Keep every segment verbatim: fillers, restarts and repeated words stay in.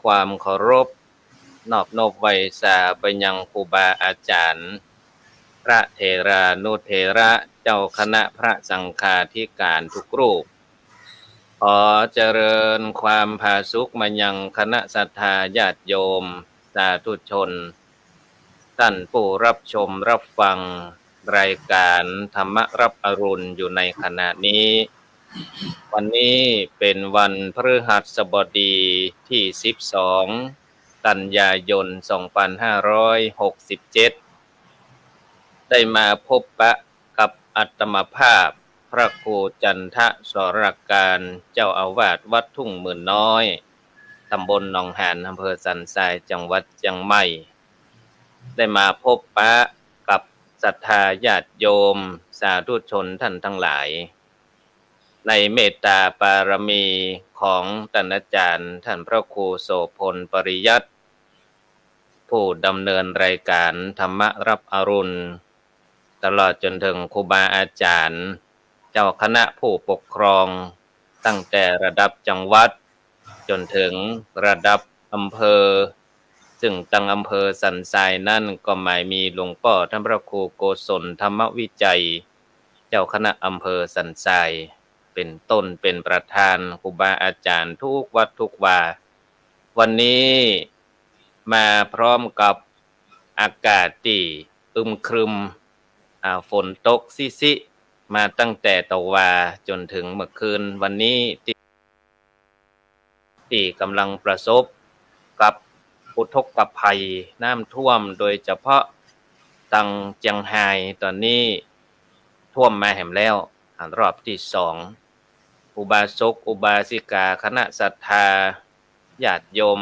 ความเคารพ นอบนบไหว้สาไปยังครูบาอาจ๋ารย์ พระเถรานุเถระ เจ้าคณะพระสังฆาธิการทุกรูป ขอเจริญความผาสุกมายังคณะศรัทธาญาติโยม สาธุชน ต้านผู้รับชมรับฟังรายการธรรมะรับอรุณอยู่ในขณะนี้ วันนี้เป๋นวันพฤหัสบดีตี้สิบสอง กันยายน สองปันห้าร้อยหกสิบเจ็ด ได้มาพบปะกับอาตมาภาพ พระครูจันทสรการ เจ้าอาวาสวัดทุ่งหมื่นน้อย ตำบลหนองหาน อำเภอสันทราย จังหวัดเจียงใหม่ ได้มาพบปะกับศรัทธาญาติโยม สาธุชนท่านทั้งหลาย ในเมตตาบารมีของต้านอาจ๋ารย์ ต้านพระครูโสภณปริยัติ ผู้ดำเนินรายการธรรมะรับอรุณ ตลอดจ๋นเถิงครูบาอาจ๋ารย์ เจ้าคณะผู้ปกครอง ตั้งแต่ระดับจังหวัด จ๋นเถิงระดับอำเภอ ซึ่งตังอำเภอสันทรายนั้นก็หมายมีหลวงป้อต้านพระครูโกศลธรรมวิจัย เจ้าคณะอำเภอสันทราย เป๋นต้น เป๋นประธาน ครูบาอาจ๋ารย์ทุกวัดทุกวา วันนี้มาพร้อมกับอากาศตี้อึมครึม อ่า ฝนตกซิๆ มาตั้งแต่ตะวาจ๋นเถิงเมื่อคืน วันนี้ตี้ ตี้ก่ำลังประสบกับอุทกภัยน้ำท่วม โดยเฉพาะตังเจียงฮาย ต๋อนนี้ท่วมมาแหมแล้ว อ่า รอบตี้สอง อุบาสกอุบาสิกา คณะศรัทธาญาติโยม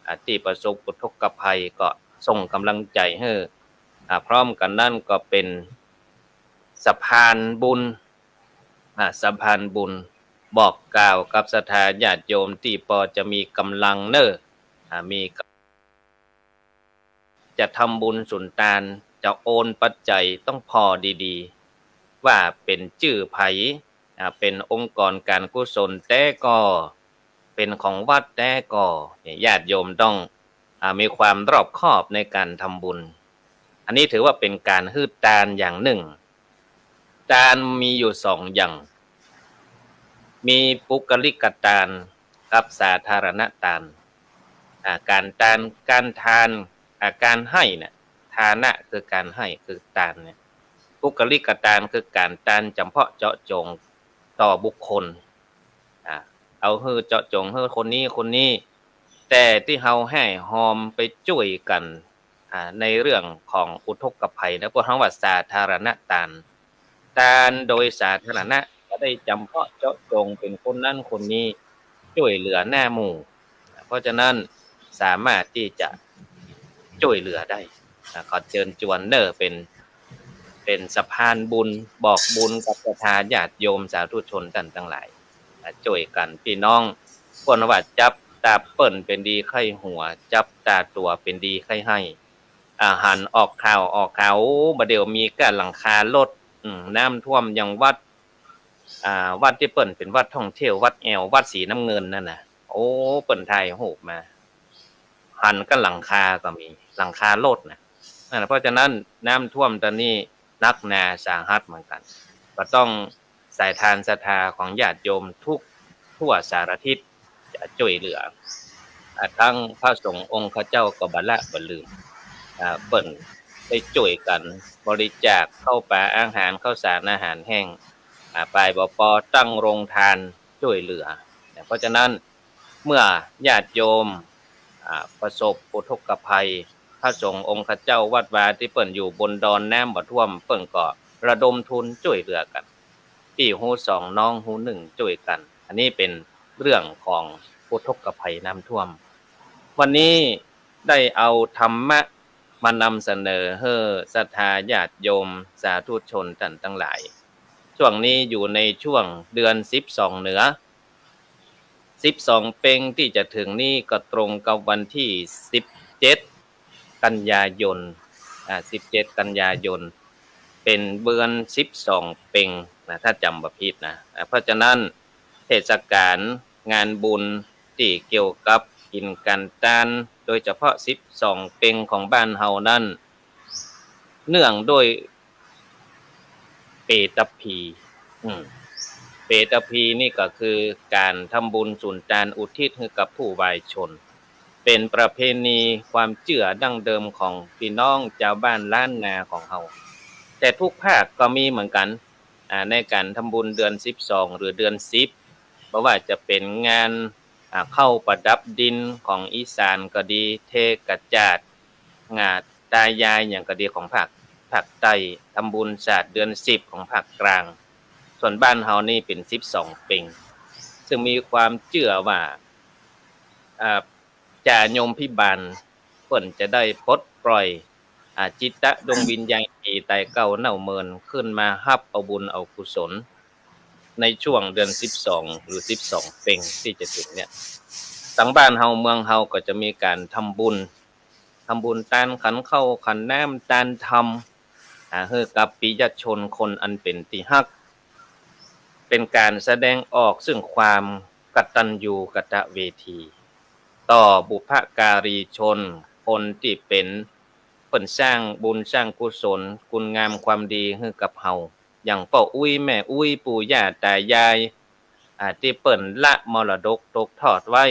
อ่า ตี้ประสบอุทกภัยก็ส่งก๋ำลังใจ๋หื้อ อ่า พร้อมกั๋นนั้นก็เป๋นสะพานบุญ อ่า สะพานบุญ บอกกล่าวกับศรัทธาญาติโยมตี้ปอจะมีก๋ำลังเน่อ อ่า มี จะทำบุญสุนตาน จะโอนปัจจัยต้องผ่อดีๆ ว่าเป๋นจื้อใผ อ่า เป๋นองค์กรก๋านกุศลแต๊ก่อ เป๋นของวัดแต๊ก่อ เนี่ย ญาติโยมต้อง อ่า มีความรอบคอบในก๋านทำบุญ อันนี้ถือว่าเป๋นก๋านหื้อตานอย่างนึ่ง ตานมีอยู่สองอย่าง มีปุคคลิกตานกับสาธารณตาน อ่า ก๋านตาน ก๋านทาน อ่า ก๋านหื้อเนี่ย ทานะคือก๋านหื้อ คือตานเนี่ย ปุคคลิกตานคือก๋านตานจ๋ำเพาะเจาะจงต่อบุคคล อ่า เอาหื้อเจาะจงหื้อคนนี้คนนี้ แต่ตี้เฮาแห่หอมไปจ้วยกั๋น อ่า ในเรื่องของอุทกภัยนะ พวกเฮาว่าสาธารณตาน ตานโดยสาธารณะ บ่ได้จ๋ำเพาะเจาะจงเป๋นคนนั้นคนนี้ จ้วยเหลือหน้าหมู่ เพราะฉะนั้นสามารถตี้จะจ้วยเหลือได้ อ่า ขอเจิญจวนเน่อ เป๋น เป๋นสะพานบุญ บอกบุญกับศรัทธาญาติโยมสาธุชนต้านตังหลาย อ่า จ้วยกั๋น ปี้น้อง เปิ้นว่าจับตาเปิ้นเป๋นดีใค่หัว จับตาตั๋วเป๋นดีใค่ไห้ อ่า หันออกข่าว ออกข่าว โอ้ บ่าเดี่ยวมีก้าหลังคารถ อืม น้ำท่วมยังวัด อ่า วัดตี้เปิ้นเป๋นวัดท่องเที่ยว วัดแอว วัดสีน้ำเงินนั่นน่ะ โอ้ เปิ้นถ่ายรูปมา หันก้าหลังคาก็มี หลังคารถน่ะ นั่นน่ะ เพราะฉะนั้นน้ำท่วมต๋อนนี้หนักหนาสาหัสเหมือนกั๋น ก็ต้องสายทานศรัทธาของญาติโยมทุกทั่วสารทิศจะจ้วยเหลือ อ่า ตังพระสงฆ์องค์ข้าเจ้าก็บ่ละบ่ลืม อ่า เปิ้นได้จ้วยกั๋นบริจาคข้าวป๋าอาหาร ข้าวสารอาหารแห้ง อ่า ปาย ปป ตั้งโรงทานจ้วยเหลือ เนี่ย เพราะฉะนั้นเมื่อญาติโยม อ่า ประสบอุทกภัย พระสงฆ์องค์ข้าเจ้าวัดวาตี้เปิ้นอยู่บนดอนน้ำบ่ท่วม เปิ้นก็ระดมทุนจ้วยเหลือกั๋น ปี้ฮู้สองน้องฮู้นึ่งจ้วยกั๋น อันนี้เป๋นเรื่องของอุทกภัยน้ำท่วม วันนี้ได้เอาธรรมะมานำเสนอหื้อศรัทธาญาติโยมสาธุชนต้านตังหลาย ช่วงนี้อยู่ในช่วงเดือนสิบสองเหนือ สิบสองเป็งตี้จะเถิงนี้ก็ตรงกับวันตี้สิบเจ็ดกันยายน อ่า สิบเจ็ดกันยายน เป๋นเดือนสิบสองเป็งนะ ถ้าจ๋ำบ่ผิดนะ อ่า เพราะฉะนั้นเทศกาลงานบุญตี้เกี่ยวกับ กิ๋นก๋านตาน โดยเฉพาะสิบสองเป็งของบ้านเฮานั้น เนื่องด้วยเปตพี อืม เปตพีนี่ก็คือก๋านทำบุญสูญตานอุทิศหื้อกับผู้วายชน เป๋นประเพณีความเจื้อดั้งเดิมของปี้น้องจาวบ้านล้านนาของเฮา แต่ทุกภาคก็มีเหมือนกั๋น อ่า ในก๋านทำบุญเดือนสิบสองหรือเดือนสิบ บ่ว่าจะเป๋นงาน อ่า เข้าประดับดินของอีสานก็ดี เทกระจาด งาตายายหยังก็ดีของภาค ภาคใต้ ทำบุญศาสตร์เดือนสิบของภาคกลาง ส่วนบ้านเฮานี่เป๋นสิบสองเป็ง ซึ่งมีความเจื้อว่า อ่า จ่าโยมพิบาลเปิ้นจะได้ปลดปล่อย อ่า จิตตะดวงวิญญาณตี้ต๋ายเก่าเน่าเมินขึ้นมาฮับเอาบุญเอากุศล ในช่วงเดือนสิบสองหรือสิบสองเป็งตี้จะเถิงเนี่ย ตางบ้านเฮาเมืองเฮาก็จะมีก๋านทำบุญ ทำบุญตานขันข้าวขันน้ำตานธรรม อ่า หื้อกับปิยชนคนอันเป๋นตี้ฮัก เป๋นก๋านแสดงออกซึ่งความกตัญญูกตเวที ต่อบุพการีชน คนตี้เป๋น เปิ้นสร้างบุญสร้างกุศล คุณงามความดีหื้อกับเฮา อย่างป้ออุ๊ยแม่อุ๊ยปู่ย่าต๋ายาย อ่า ตี้เปิ้นละมรดกตกทอดไว้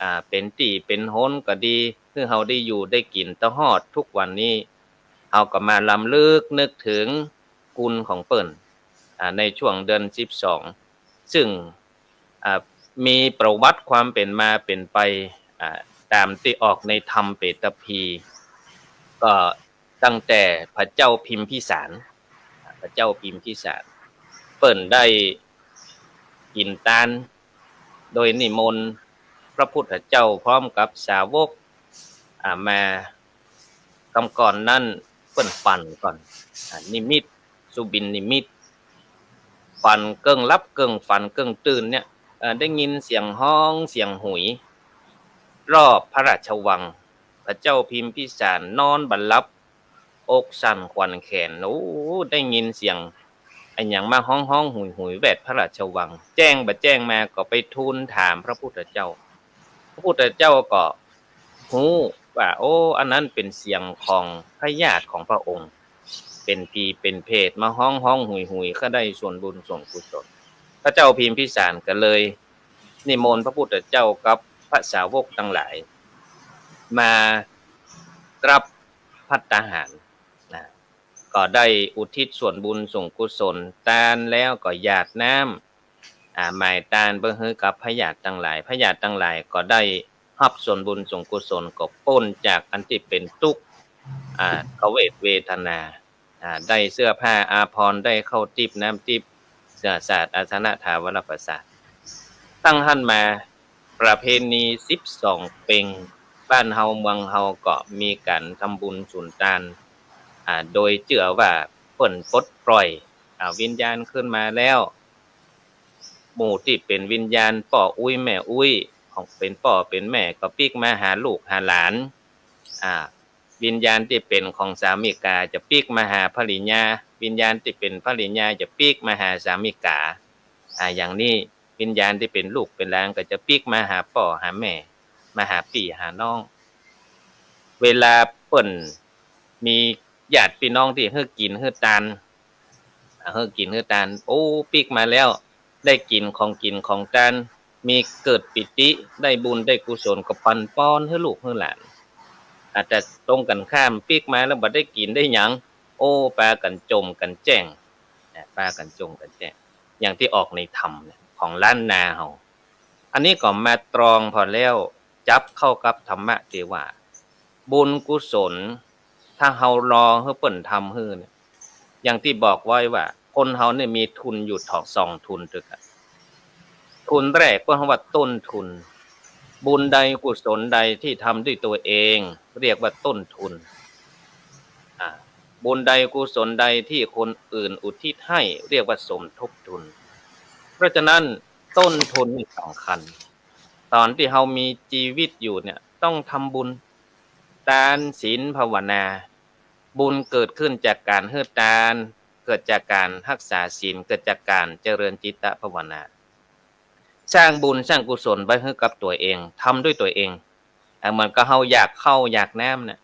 อ่า เป๋นตี้เป๋นหนก็ดี หื้อเฮาได้อยู่ได้กิ๋นตะฮอดทุกวันนี้ เฮาก็มารำลึกนึกเถิงคุณของเปิ้น อ่า ในช่วงเดือนสิบสอง ซึ่ง อ่า มีประวัติความเป๋นมาเป๋นไป อ่า ต๋ามตี้ออกในธรรมเปตพี ก็ตั้งแต่พระเจ้าพิมพิสาร อ่า พระเจ้าพิมพิสาร เปิ้นได้กิ๋นตาน โดยนิมนต์พระพุทธเจ้าพร้อมกับสาวก อ่า มา กำก่อนนั้นเปิ้นฝันก่อน อ่า นิมิต สุบินนิมิต ฝันเกิ่งหลับเกิ่งฝันเกิ่งตื่นเนี่ย เอ่อ ได้ยินเสียงฮ้องเสียงหุย รอบพระราชวัง พระเจ้าพิมพิสารนอนบ่หลับ อกสั่นขวัญแขน โอ้ ได้ยินเสียงอะหยังมาฮ้องๆ หุยๆ แวดพระราชวัง แจ้งบ่แจ้งมาก็ไปทูลถามพระพุทธเจ้า พระพุทธเจ้าก็ฮู้ว่า โอ้ อันนั้นเป๋นเสียงของพญาติของพระองค์ เป๋นผีเป๋นเปรตมาฮ้องๆ หุยๆ ก็ได้ส่วนบุญส่วนกุศล พระเจ้าพิมพิสารก็เลยนิมนต์พระพุทธเจ้ากับพระสาวกตังหลาย มารับภัตตาหาร นะ ก็ได้อุทิศส่วนบุญส่วนกุศลตานแล้วก็หยาดน้ำ อ่า หมายตานเปื้อหื้อกับพญาติตังหลาย พญาติตังหลายก็ได้ฮับส่วนบุญส่วนกุศลก็ป๊นจากอันตี้เป๋นตุ๊กข์ อ่า ขเวทเวทนา อ่า ได้เสื้อผ้าอาภรณ์ ได้ข้าวติ๊บน้ำติ๊บ เสื้อสาดอาสนะถาวรประสาท ตั้งหั้นมาประเพณีสิบสองเป็ง บ้านเฮาเมืองเฮาก็มีก๋านทำบุญสูญตาน อ่า โดยเจื้อว่าเปิ้นปลดปล่อย อ่า วิญญาณขึ้นมาแล้ว หมู่ตี้เป๋นวิญญาณป้ออุ๊ยแม่อุ๊ย ของเป๋นป้อเป๋นแม่ก็ปิ๊กมาหาลูกหาหลาน อ่า วิญญาณตี้เป๋นของสามิกาจะปิ๊กมาหาภริยา วิญญาณตี้เป๋นภริยาจะปิ๊กมาหาสามิกา อ่า อย่างนี้ วิญญาณตี้เป๋นลูกเป๋นหลานก็จะปิ๊กมาหาป้อหาแม่ มาหาปี้หาน้อง เวลาเปิ้นมีญาติปี้น้องตี้หื้อกิ๋นหื้อตาน อ่า หื้อกิ๋นหื้อตาน โอ้ ปิ๊กมาแล้ว ได้กิ๋นของกิ๋นของตาน มีเกิดปีติ ได้บุญได้กุศลก็ปันปอนหื้อลูกหื้อหลาน อ่า แต่ตรงกั๋นข้ามปิ๊กมาแล้วบ่ได้กิ๋นได้หยัง โอ้ ปากั๋นจ่มกั๋นแจ้ง อ่า ปากั๋นจ่มกั๋นแจ้ง อย่างตี้ออกในธรรมเนี่ย ของล้านนาเฮา อันนี้ก็มาตรองผ่อแล้ว จับเข้ากับธรรมะตี้ว่า บุญกุศล ถ้าเฮารอหื้อเปิ้นทำหื้อเนี่ย อย่างตี้บอกไว้ว่า คนเฮาเนี่ยมีทุนอยู่สองทุนเต๊อะ ทุนแรกเปิ้นว่าต้นทุน บุญใดกุศลใดที่ทำด้วยตัวเอง เรียกว่าต้นทุน อ่า บุญใดกุศลใดที่คนอื่นอุทิศให้ เรียกว่าสมทบทุน เพราะฉะนั้นต้นทุนนี่สำคัญ ต๋อนตี้เฮามีจีวิตอยู่เนี่ย ต้องทำบุญ ตาน ศีล ภาวนา บุญเกิดขึ้นจากก๋านหื้อตาน เกิดจากก๋านฮักษาศีล เกิดจากก๋านเจริญจิตตภาวนา สร้างบุญสร้างกุศลไว้หื้อกับตั๋วเอง ทำด้วยตั๋วเอง อ่า เหมือนกับเฮาอยากข้าวอยากน้ำเนี่ย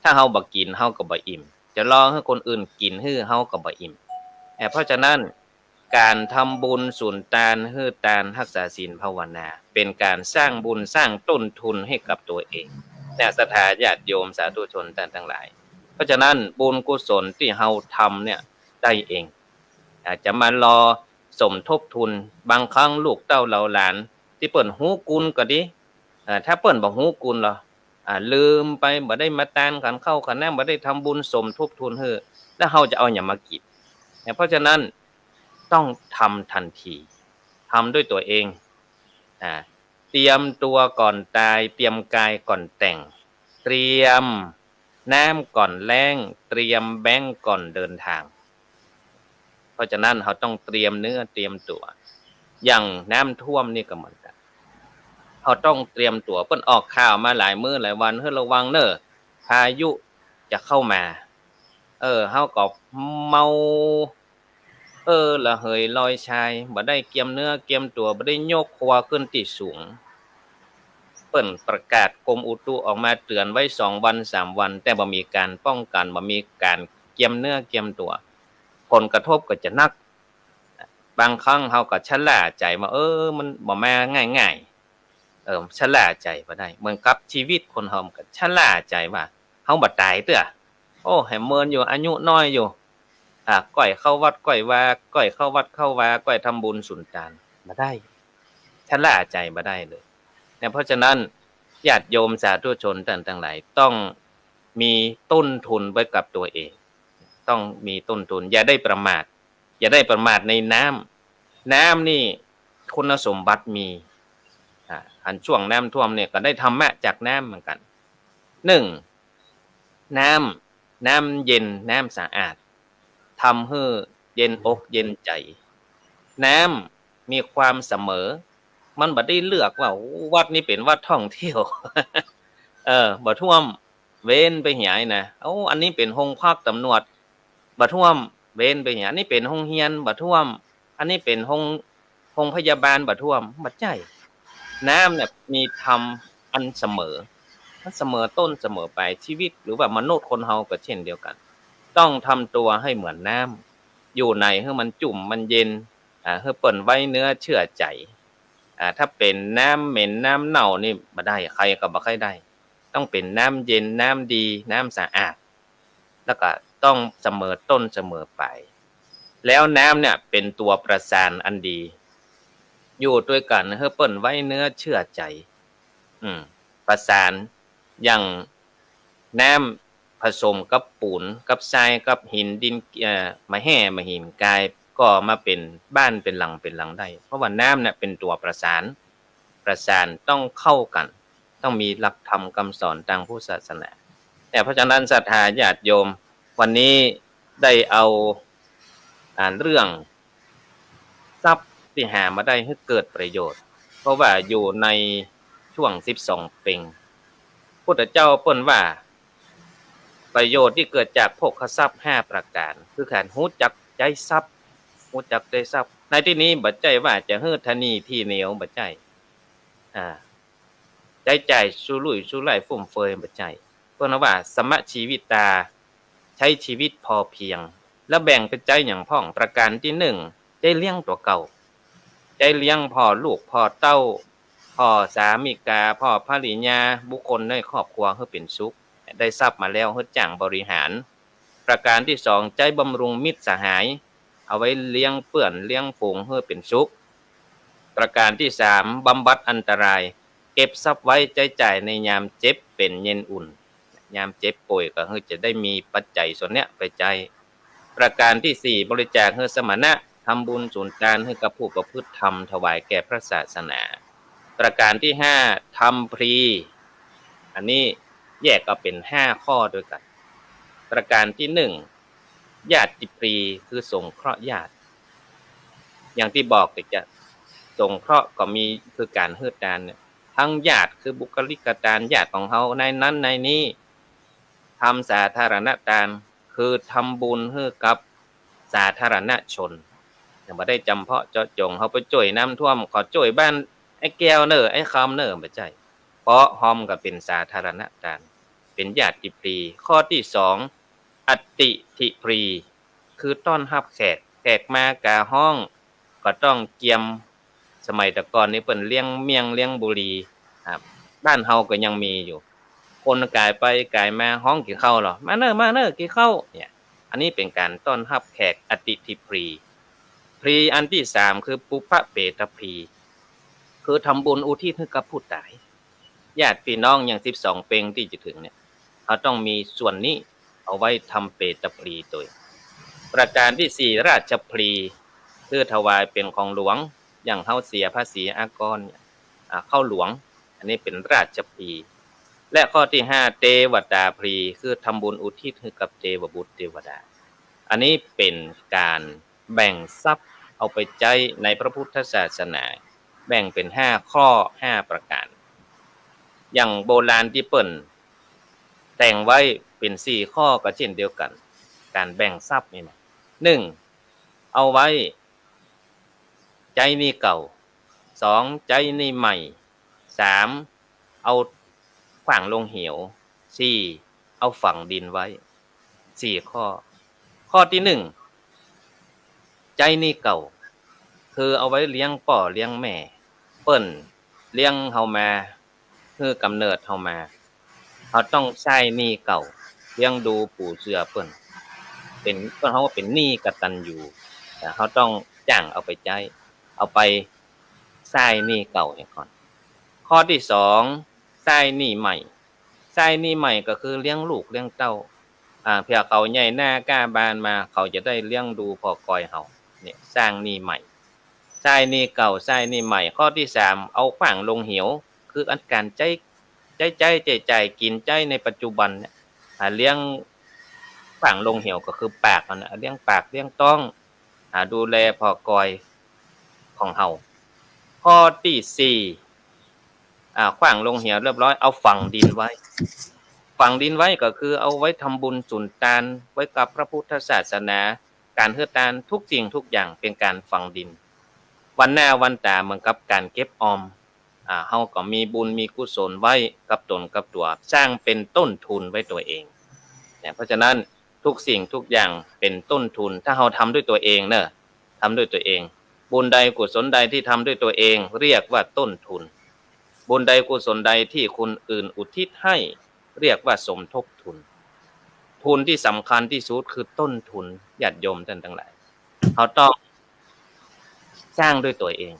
ถ้าเฮาบ่กิ๋น เฮาก็บ่อิ่ม จะรอหื้อคนอื่นกิ๋นหื้อ เฮาก็บ่อิ่ม อ่า เพราะฉะนั้น ก๋านทำบุญสุนตาน หื้อตาน ฮักษาศีลภาวนา เป๋นก๋านสร้างบุญสร้างต้นทุนหื้อกับตั๋วเอง เนี่ย ศรัทธาญาติโยมสาธุชนต้านตังหลาย เพราะฉะนั้นบุญกุศลตี้เฮาทำเนี่ยได้เอง อาจจะมารอสมทบทุน บางครั้งลูกเต้าเหล่าหลานตี้เปิ้นฮู้กุณก็ดี เอ่อ ถ้าเปิ้นบ่ฮู้กุณลอ อ่า ลืมไป บ่ได้มาตานขันข้าวขันน้ำ บ่ได้ทำบุญสมทบทุนหื้อ แล้วเฮาจะเอาหยังมากิ๋น เนี่ย เพราะฉะนั้นต้องทำทันที ทำด้วยตั๋วเอง อ่า เตรียมตั๋วก่อนต๋าย เตรียมก๋ายก่อนแต่ง เตรียมน้ำก่อนแล้ง เตรียมแบงก์ก่อนเดินทาง เพราะฉะนั้นเฮาต้องเตรียมเนื้อเตรียมตั๋ว อย่างน้ำท่วมนี่ก็เหมือนกั๋น เฮาต้องเตรียมตั๋ว เปิ้นออกข่าวมาหลายมื้อหลายวัน หื้อระวังเน่อ พายุจะเข้ามา เออ เฮาก็เมา เออ ระเหยลอยชาย บ่ได้เกียมเนื้อเกียมตั๋ว บ่ได้ยกครัวขึ้นตี้สูง เปิ้นประกาศกรมอุตุออกมาเตือนไว้สองวันสามวัน แต่บ่มีก๋านป้องกั๋น บ่มีก๋านเกียมเนื้อเกียมตั๋ว ผลกระทบก็จะหนัก บางครั้งเฮาก็ชะล่าใจ๋ว่า เออ มันบ่มาง่ายๆ เออ ชะล่าใจ๋บ่ได้ เหมือนกับชีวิตคนเฮามันก็ชะล่าใจ๋ว่า เฮาบ่ต๋ายเตื้อ โอ้ แหมเมินอยู่ อายุน้อยอยู่ อ่า ก้อยเข้าวัดก้อยวา ก้อยเข้าวัดเข้าวา ก้อยทำบุญสุนตาน บ่ได้ ชะล่าใจ๋บ่ได้เลย เนี่ย เพราะฉะนั้นญาติโยมสาธุชนต้านตังหลาย ต้องมีต้นทุนไว้กับตั๋วเอง ต้องมีต้นทุน อย่าได้ประมาท อย่าได้ประมาทในน้ำ น้ำนี่คุณสมบัติมี อ่า อันช่วงน้ำท่วมเนี่ยก็ได้ธรรมะจากน้ำเหมือนกั๋น นึ่ง น้ำ น้ำเย็น น้ำสะอาด ทำหื้อเย็นอกเย็นใจ๋ น้ำมีความเสมอ มันบ่ได้เลือกว่า โอ้ วัดนี้เป๋นวัดท่องเที่ยว เออ บ่ท่วม เว้นไปเหียนะ โอ้ อันนี้เป๋นโฮงพักต๋ำรวจ บ่ท่วม เว้นไปเหีย อันนี้เป๋นโฮงเฮียน บ่ท่วม อันนี้เป๋นโฮง โฮงพยาบาล บ่ท่วม บ่ใจ้ น้ำเนี่ยมีธรรมอันเสมอ มันเสมอต้นเสมอปลาย ชีวิตหรือว่ามนุษย์คนเฮาก็เช่นเดียวกั๋น ต้องทำตั๋วหื้อเหมือนน้ำ อยู่ไหนหื้อมันจุ่มมันเย็น อ่า หื้อเปิ้นไว้เนื้อเชื่อใจ๋ อ่า ถ้าเป๋นน้ำเหม็นน้ำเน่านี่บ่ได้ ใผก็บ่ใค่ได้ ต้องเป๋นน้ำเย็น น้ำดี น้ำสะอาด แล้วก็ต้องเสมอต้นเสมอปลาย แล้วน้ำเนี่ยเป๋นตั๋วประสานอันดี อยู่ตวยกั๋นหื้อเปิ้นไว้เนื้อเชื่อใจ๋ อืม ประสาน อย่างน้ำผสมกับปู๋น กับทราย กับหิน ดิน เอ่อ มะแห่มะหิน ก๋ายก่อมาเป๋นบ้านเป๋นหลังเป๋นหลังได้ เพราะว่าน้ำเนี่ยเป๋นตั๋วประสาน ประสานต้องเข้ากั๋น ต้องมีหลักธรรมคำสอนตางพุทธศาสนา เนี่ย เพราะฉะนั้นศรัทธาญาติโยม วันนี้ได้เอา อ่า เรื่องทรัพย์ตี้หามาได้หื้อเกิดประโยชน์ เพราะว่าอยู่ในช่วงสิบสองเป็ง พุทธเจ้าเปิ้นว่า ประโยชน์ตี้เกิดจากโภคทรัพย์ห้าประก๋าน คือก๋านฮู้จักใจ๊ทรัพย์ ฮู้จักใจ๊ทรัพย์ ในตี้นี้บ่ใจ้ว่าจะหื้อถะหนี้ถี่เหนียว บ่ใจ้ อ่า ใจ๊จ่ายสุรุ่ยสุร่ายฟุ่มเฟือย บ่ใจ้ เปิ้นว่า สมชีวิตา ใจ๊ชีวิตพอเพียง แล้วแบ่งเป๋นใจ๊หยังพ่อง ประก๋านตี้นึ่ง ใจ๊เลี้ยงตั๋วเก่า ใจ๊เลี้ยงพ่อลูก พ่อเต้า พ่อสามิกา พ่อภริยา บุคคลในครอบครัวหื้อเป๋นสุข ได้ทรัพย์มาแล้วหื้อจ้างบริหาร ประก๋านตี้สอง ใจ๊บำรุงมิตรสหาย เอาไว้เลี้ยงเปื้อนเลี้ยงฝูงหื้อเป๋นสุข ประก๋านตี้สาม บำบัดอันตราย เก็บทรัพย์ไว้ใจ๊จ่ายในยามเจ็บเป๋นเย็นอุ่น ยามเจ็บป่วยก็หื้อจะได้มีปัจจัยส่วนเนี้ยไปใจ๊ ประก๋านตี้สี่ บริจาคหื้อสมณะ ทำบุญสุนตานหื้อกับผู้ประพฤติธรรม ถวายแก่พระศาสนา ประก๋านตี้ห้า ทำพลี อันนี้แยกเอาเป๋นห้าข้อตวยกั๋น ประก๋านตี้นึ่ง ญาติพลี คือสงเคราะห์ญาติ อย่างตี้บอกตะกี้ สงเคราะห์ก็มี คือก๋านหื้อตานเนี่ย ทั้งญาติ คือบุคคลิกตาน ญาติของเฮา นายนั้นนายนี้ ทำสาธารณตาน คือทำบุญหื้อกับสาธารณชน บ่ได้จ๋ำเพาะเจาะจ๋ง เฮาไปจ้วยน้ำท่วม ขอจ้วยบ้านไอ้แก้วเน่อ ไอ้คำเน่อ บ่ใจ้ เพราะฮอมก็เป๋นสาธารณตาน เป๋นญาติพรี ข้อตี้สอง อติถิพรี คือต้อนฮับแขก แขกมากาฮ้อง ก็ต้องเกียม สมัยแต่ก่อนนี่เปิ้นเลี้ยงเมี่ยงเลี้ยงบุหรี่ ครับ บ้านเฮาก็ยังมีอยู่ คนก๋ายไปก๋ายมาฮ้องกิ๋นข้าวลอ มาเน่อ มาเน่อ กิ๋นข้าว เนี่ย อันนี้เป๋นก๋านต้อนฮับแขก อติถิพรี พรีอันตี้สามคือปุพพเปตพรี คือทำบุญอุทิศหื้อกับผู้ต๋าย ญาติปี้น้องยังสิบสองเป็งตี้จะเถิงเนี่ย เฮาต้องมีส่วนนี้เอาไว้ทำเปตพรีตวย ประก๋านตี้สี่ ราชพรี คือถวายเป๋นของหลวง อย่างเฮาเสียภาษีอากรเนี่ย อ่า เข้าหลวง อันนี้เป๋นราชพรี และข้อตี้ห้า เตวตาพรี คือทำบุญอุทิศหื้อกับเตวบุตรเตวดา อันนี้เป๋นก๋านแบ่งทรัพย์เอาไปใจ๊ในพระพุทธศาสนา แบ่งเป๋นห้าข้อ ห้าประก๋าน อย่างโบราณตี้เปิ้นแต่งไว้เป๋นสี่ข้อก็เจ้นเดียวกั๋น ก๋านแบ่งทรัพย์นี่นะ นึ่ง เอาไว้ใจ๊หนี้เก่า สอง ใจ๊หนี้ใหม่ สาม เอาขว้างลงเหว สี่ เอาฝังดินไว้ สี่ข้อ ข้อตี้นึ่ง ใจ๊หนี้เก่า คือเอาไว้เลี้ยงป้อเลี้ยงแม่ เปิ้นเลี้ยงเฮามา หื้อกำเนิดเฮามา เฮาต้องใช้หนี้เก่า เลี้ยงดูปู๋เจือเปิ้น เป๋น เปิ้นฮ้องว่าเป๋นหนี้กตัญญู เฮาต้องจ้างเอาไปใจ๊ เอาไปใช้หนี้เก่าเหียก่อน ข้อตี้สอง ใช้หนี้ใหม่ ใช้หนี้ใหม่ก็คือเลี้ยงลูกเลี้ยงเต้า อ่า เผื่อเขาใหญ่หน้าก้าบานมา เขาจะได้เลี้ยงดูผ่อกอยเฮา เนี่ย สร้างหนี้ใหม่ ใช้หนี้เก่า ใช้หนี้ใหม่ ข้อตี้สาม เอาขว้างลงเหว คืออันก๋านใจ๊ ใจ๊ ใจ๊ ใจ๊จ่ายกิ๋นใจ๊ในปัจจุบันเนี่ย อ่า เลี้ยงขว้างลงเหวก็คือปากมันน่ะ เลี้ยงปากเลี้ยงต๊อง อ่า ดูแลผ่อกอยของเฮา ข้อตี้สี่ อ่า ขว้างลงเหวเรียบร้อย เอาฝังดินไว้ ฝังดินไว้ก็คือเอาไว้ทำบุญสุนตานไว้กับพระพุทธศาสนา ก๋านหื้อตานทุกสิ่งทุกอย่างเป๋นก๋านฝังดิน วันหน้าวันต๋าเหมือนกับก๋านเก็บออม อ่า เฮาก็มีบุญมีกุศลไว้กับต๋นกับตั๋ว สร้างเป๋นต้นทุนไว้ตั๋วเอง เนี่ย เพราะฉะนั้นทุกสิ่งทุกอย่างเป๋นต้นทุน ถ้าเฮาทำด้วยตั๋วเองเนอะ ทำด้วยตั๋วเอง บุญใดกุศลใดที่ทำด้วยตั๋วเอง เรียกว่าต้นทุน บุญใดกุศลใดที่คนอื่นอุทิศให้ เรียกว่าสมทบทุน ทุนที่สำคัญที่สุดคือต้นทุน ญาติโยมต้านตังหลาย เฮาต้องสร้างด้วยตั๋วเอง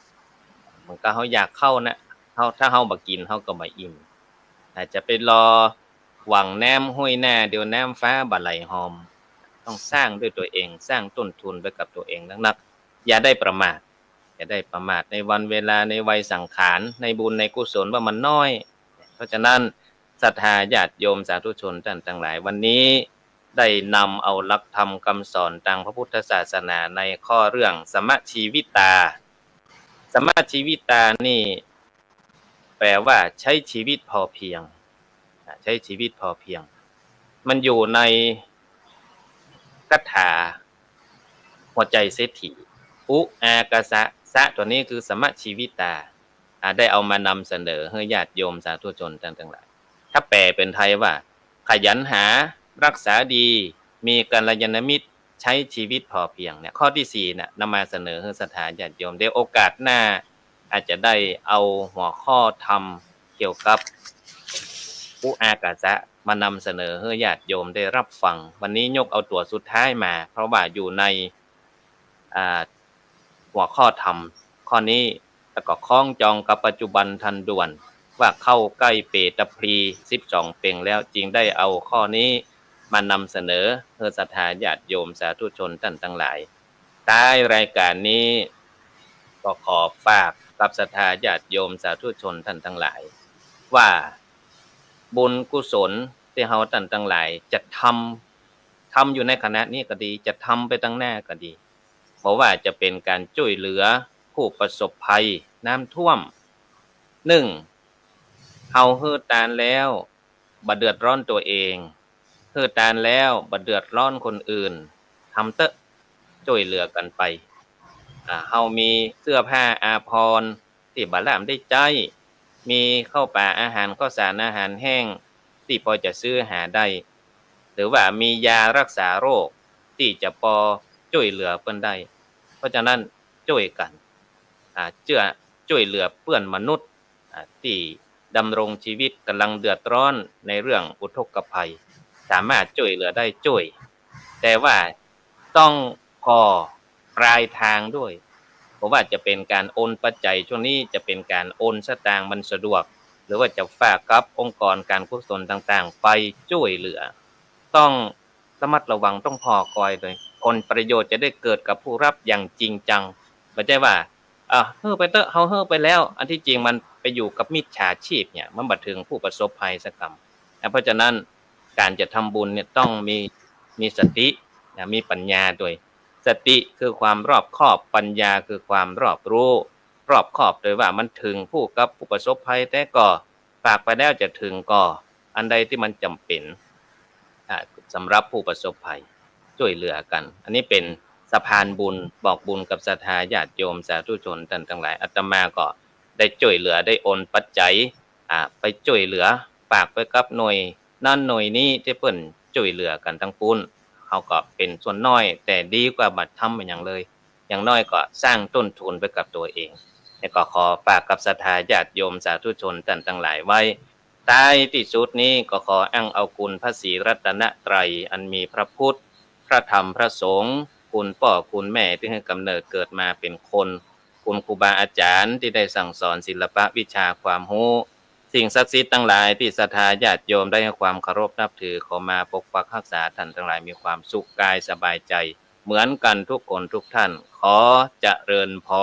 เหมือนกับเฮาอยากข้าวนะ เฮา ถ้าเฮาบ่กิ๋น เฮาก็บ่อิ่ม อาจจะไปรอหวังน้ำห้วยหน้า เดี๋ยวน้ำฟ้าบ่ไหลหอม ต้องสร้างด้วยตั๋วเอง สร้างต้นทุนไว้กับตั๋วเองนักๆ อย่าได้ประมาท อย่าได้ประมาทในวันเวลา ในวัยสังขาร ในบุญในกุศลว่ามันน้อย เพราะฉะนั้นศรัทธาญาติโยมสาธุชนต้านตังหลาย วันนี้ได้นำเอาหลักธรรมคำสอนตางพระพุทธศาสนาในข้อเรื่องสมชีวิตา สมชีวิตานี่แปลว่าใช้ชีวิตพอเพียง อ่ะ ใช้ชีวิตพอเพียง มันอยู่ในคาถาหัวใจเศรษฐี อุ อากาสะ สะ ตั๋วนี้คือสมชีวิตา อ่ะ ได้เอามานำเสนอหื้อญาติโยมสาธุชนต้านตังหลาย ถ้าแปลเป๋นไทยว่า ขยันหา รักษาดี มีกัลยาณมิตร ใช้ชีวิตพอเพียง เนี่ย ข้อตี้สี่น่ะ นำมาเสนอหื้อศรัทธาญาติโยม เดี๋ยวโอกาสหน้า อาจจะได้เอาหัวข้อธรรมเกี่ยวกับอุ อากาสะ มานำเสนอหื้อญาติโยมได้รับฟัง วันนี้ยกเอาตั๋วสุดท้ายมา เพราะว่าอยู่ใน อ่า หัวข้อธรรมข้อนี้ แล้วก็คล้องจองกับปัจจุบันทันด่วน ว่าเข้าใก้เปตพลีสิบสองเป็งแล้ว จึงได้เอาข้อนี้มานำเสนอหื้อศรัทธาญาติโยมสาธุชนต้านตังหลาย ท้ายรายก๋านนี้ ก็ขอฝากกับศรัทธาญาติโยมสาธุชนต้านตังหลาย ว่าบุญกุศลตี้เฮาต้านตังหลายจะทำ ทำอยู่ในขณะนี้ก็ดี จะทำไปตังหน้าก็ดี บ่ว่าจะเป๋นก๋านจ้วยเหลือผู้ประสบภัยน้ำท่วม นึ่ง เฮาหื้อตานแล้วบ่เดือดร้อนตั๋วเอง หื้อตานแล้วบ่เดือดร้อนคนอื่น ทำเต๊อะ จ้วยเหลือกั๋นไป อ่า เฮามีเสื้อผ้าอาภรณ์ตี้บ่หลามได้ใจ๊ มีข้าวป๋าอาหาร ข้าวสารอาหารแห้งตี้ปอจะซื้อหาได้ หรือว่ามียารักษาโรคตี้จะปอจ้วยเหลือเปิ้นได้ เพราะฉะนั้นจ้วยกั๋น อ่า เจื้อจ้วยเหลือเปื้อนมนุษย์ อ่า ตี้ดำรงชีวิตก๋ำลังเดือดร้อนในเรื่องอุทกภัย สามารถจ้วยเหลือได้จ้วย แต่ว่าต้องผ่อปลายตางด้วย เพราะว่าจะเป๋นก๋านโอนปัจจัย ช่วงนี้จะเป๋นก๋านโอนสตางค์มันสะดวก หรือว่าจะฝากกับองค์กรก๋านกุศลต่างๆ ไปจ้วยเหลือ ต้องระมัดระวัง ต้องผ่อกอยเลย ผลประโยชน์จะได้เกิดกับผู้รับอย่างจริงจัง บ่ใจ้ว่า อ่ะ หื้อไปเต๊อะ เฮาหื้อไปแล้ว อันตี้จริงมันไปอยู่กับมิจฉาชีพเนี่ย มันบ่เถิงผู้ประสบภัยสักกำ นะ เพราะฉะนั้นก๋านจะทำบุญเนี่ยต้องมี มีสติ นะ มีปัญญาด้วย สติคือความรอบคอบ ปัญญาคือความรอบรู้ รอบคอบโดยว่ามันเถิงผู้กับผู้ประสบภัยแต๊ก่อ ฝากไปแล้วจะเถิงก่อ อันใดตี้มันจ๋ำเป๋น อ่า สำหรับผู้ประสบภัย จ้วยเหลือกั๋น อันนี้เป๋นสะพานบุญ บอกบุญกับศรัทธาญาติโยมสาธุชนต้านตังหลาย อาตมาก็ได้จ้วยเหลือ ได้โอนปัจจัย อ่า ไปจ้วยเหลือ ฝากไปกับหน่วยนั้นหน่วยนี้ตี้เปิ้นจ้วยเหลือกั๋นตังปุ้น เฮาก็เป๋นส่วนน้อย แต่ดีกว่าบ่ทำอะหยังเลย อย่างน้อยก็สร้างต้นทุนไปกับตั๋วเอง แล้วก็ขอฝากกับศรัทธาญาติโยมสาธุชนต้านตังหลายไว้ ท้ายตี้สุดนี้ก็ขออ้างเอาคุณพระศรีรัตนตรัย อันมีพระพุทธ พระธรรม พระสงฆ์ คุณป้อคุณแม่ตี้หื้อกำเนิดเกิดมาเป๋นคน คุณครูบาอาจ๋ารย์ตี้ได้สั่งสอนศิลปะวิชาความฮู้ สิ่งศักดิ์สิทธิ์ตังหลายตี้ศรัทธาญาติโยมได้หื้อความเคารพนับถือ ขอมาปกปักฮักษาต้านตังหลายมีความสุขกายสบายใจ๋ เหมือนกั๋นทุกคนทุกท่าน ขอเจริญพร